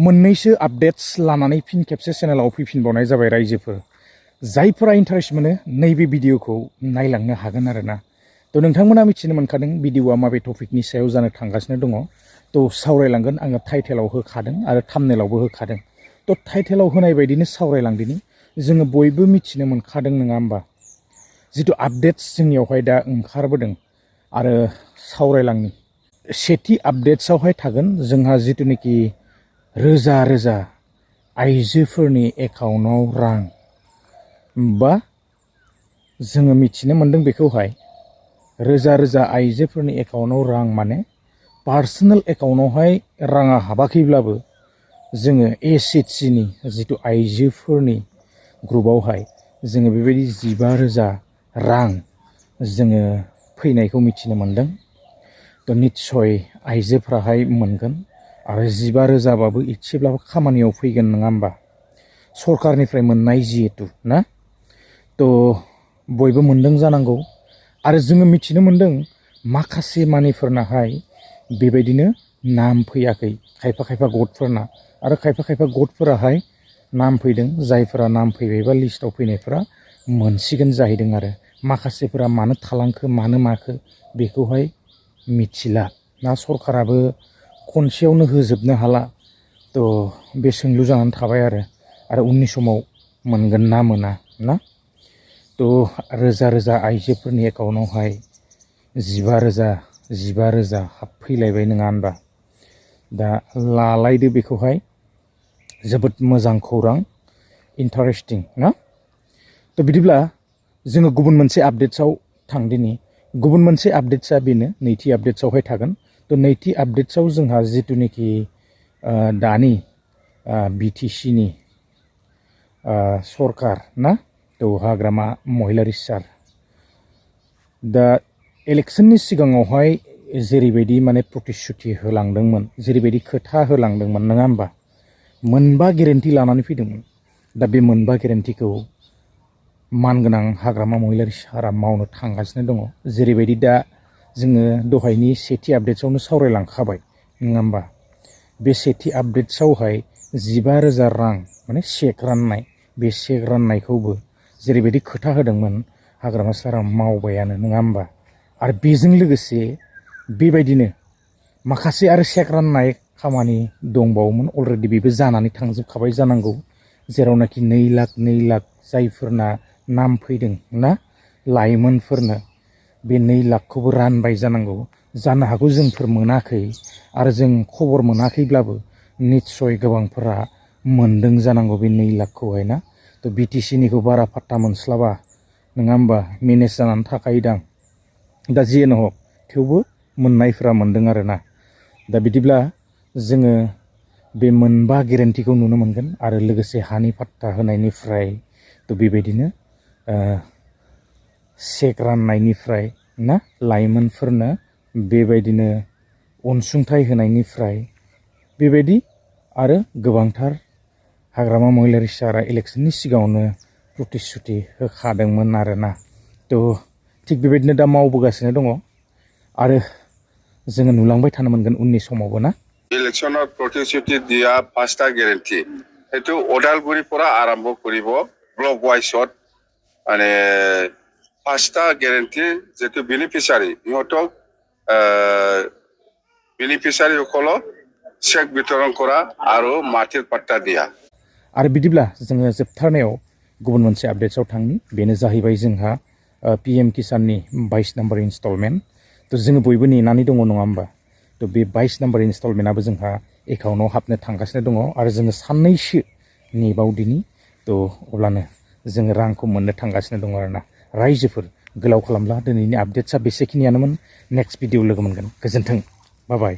मोननैसो आपडेट्स लानानै फिन खेबसे चेनेलाव फैफिनबावनाय जाबाय रायजोफोर जायफोरा इन्टारेस्ट मोनो नैबे भिडिअखौ नायलांनो हागोन आरोना थ' नोंथांमोना मिथिनो मोनखादों भिडिअआ माबे टपिकनि सायाव जानो थांगासिनो दङ थ' सावरायलांगोन आङो टाइटेलाव होखादों आरो थाम्बनेलावबो होखादों थ' टाइटेलाव होनाय बायदिनो सावरायलांदिनि जोङो बयबो मिथिनो मोनखादों नङा होमबा जिथु आपडेट्स जोंनियावहाय दा ओंखारबोदों आरो सावरायलांनि सेथि आपडेट्सआवहाय थागोन जोंहा जिथुनिखि रोजा रोजा आइजोफोरनि एकाउन्टआव रां बा जोङो मिथिनो मोनदों बेखौहाय रोजा रोजा आइजोफोरनि एकाउन्टआव रां माने पार्सनेल एकाउन्टआवहाय राङा हाबाखैब्लाबो जोङो एसएचजिनि जिथु आइजोफोरनि ग्रुपआवहाय जोङो बेबायदि 15,000 रां जोङो फैनायखौ मिथिनो मोनदों थ' निस्सय आइजोफ्राहाय मोनगोन आरो 15,000 बाबो एसेब्लाबो खामानियाव फैगोन नङा होमबा सरकारनिफ्राय मोननाय जिहेतु ना थ' बयबो मोनदों जानांगौ आरो जोङो मिथिनो मोनदों माखासे मानिफोरनाहाय बेबायदिनो नाम फैयाखै खायफा खायफा गटफोरना आरो खायफा खायफा गटफोराहाय नाम फैदों जायफोरा नाम फैबायबा लिस्टआव फैनायफोरा मोनसिगोन जाहैदों आरो माखासेफोरा मानो थालांखो मानो माखो बेखौहाय मिथिला ना सरकाराबो खनसेयावनो होजोबनो हाला थ' बे सोंलु जानानै थाबाय आरो उननि समाव मोनगोन ना मोना ना थ' रोजा रोजा आइजोफोरनि एकाउन्टआवहाय 15,000 हाबफैलायबाय नङा होनबा दा लालायदो बेखौहाय जोबोद मोजां खौरां इन्टारेस्टिं ना थ' बिदिब्ला जोङो गुबुन मोनसे आपडेट्सआव थांदिनि गुबुन मोनसे आपडेट्सआ बेनो नैथि आपडेट्सआवहाय थागोन थ' नैथि आपडेट्सआव जोंहा जिथुनिखि दानि बिटिसिनि सरकार ना थ' हाग्रामा महिलारि सार दा इलेक्सननि सिगाङावहाय जेरैबायदि माने प्रतिश्रुति होलांदोंमोन जेरैबायदि खोथा होलांदोंमोन नङा होमबा मोनबा गेरेन्टि लानानै फैदोंमोन दा बे मोनबा गेरेन्टिखौ मानगोनां हाग्रामा महिलारि सारा मावनो थांगासिनो दङ जेरैबायदि दा जोङो दहायनि सेथि आपडेट्सआवनो सावरायलांखाबाय नङा होमबा बे सेथि आपडेट्सआवहाय 15,000 रां माने चेक राननाय बे चेक राननायखौबो जेरैबायदि खोथा होदोंमोन हाग्रामा सारा मावबायानो नङा होमबा आरो बेजों लोगोसे बेबायदिनो माखासे आरो चेक राननाय खामानि दंबावोमोन अलरेडि बेबो जानानै थांजोबखाबाय जानांगौ जेरावनाखि 2 लाख जायफोरना नाम फैदों ना लाइमोनफोरनो बे 2 लाखखौबो रानबाय जानांगौ जानो हागौ जोंफोर मोनाखै आरो जों खबर मोनाखैब्लाबो निस्सय गोबांफोरा मोनदों जानांगौ बे 2 लाखखौहाय ना थ' बिटिसिनिखौ बारा फात्ता मोनस्लाबा नङा होमबा मेनेज जानानै थाखायोदां दा जियानो हक थेवबो मोननायफोरा मोनदों आरोना दा बिदिब्ला जोङो बे मोनबा गेरेन्टिखौ नुनो मोनगोन आरो लोगोसे हानि फात्ता होनायनिफ्राय थ' बेबायदिनो चेक राननायनिफ्राय ना लाइमोनफोरनो बेबायदिनो अनसुंथाइ होनायनिफ्राय बेबायदि आरो गोबांथार हाग्रामा महिलारि सारा इलेक्सननि सिगाङावनो प्रतिश्रुति होखादोंमोन आरोना थ' थिग बेबायदिनो दा मावबोगासिनो दङ आरो जोङो नुलांबाय थानो मोनगोन उननि समावबो ना ইলেকশনৰ প্ৰতিশ্ৰুতি দিয়া 5টা গেৰেণ্টি সেইটো ওদালগুৰিৰ পৰা আৰম্ভ কৰিব ব্লক ৱাইজত মানে 5টা গেৰেণ্টি যেটো বেনিফিচিয়াৰী ইহঁতক বেনিফিচিয়াৰীসকলক চেক বিতৰণ কৰা আৰু মাটিৰ পাট্টা দিয়া आरो बिदिब्ला जोङो जोबथारनायाव गुबुन मोनसे आपडेट्सआव थांनि बेनो जाहैबाय जोंहा PM किसाननि 22 नम्बर इनस्टलमेन्ट थ' जोङो बयबो नेनानै दङ नङा होमबा थ' बे 22 नम्बर इनस्टलमेन्टआबो जोंहा एकाउन्टआव हाबनो थांगासिनो दङ आरो जोङो साननैसो नेबावदिनि थ' अब्लानो जोङो रांखौ मोननो थांगासिनो दङ आरोना रायजोफोर गोलाव खालामला दिनैनि आपडेट्सआ बेसेखिनियानोमोन नेक्स्ट भिडिअ लोगो मोनगोन गोजोन्थों बाय बाय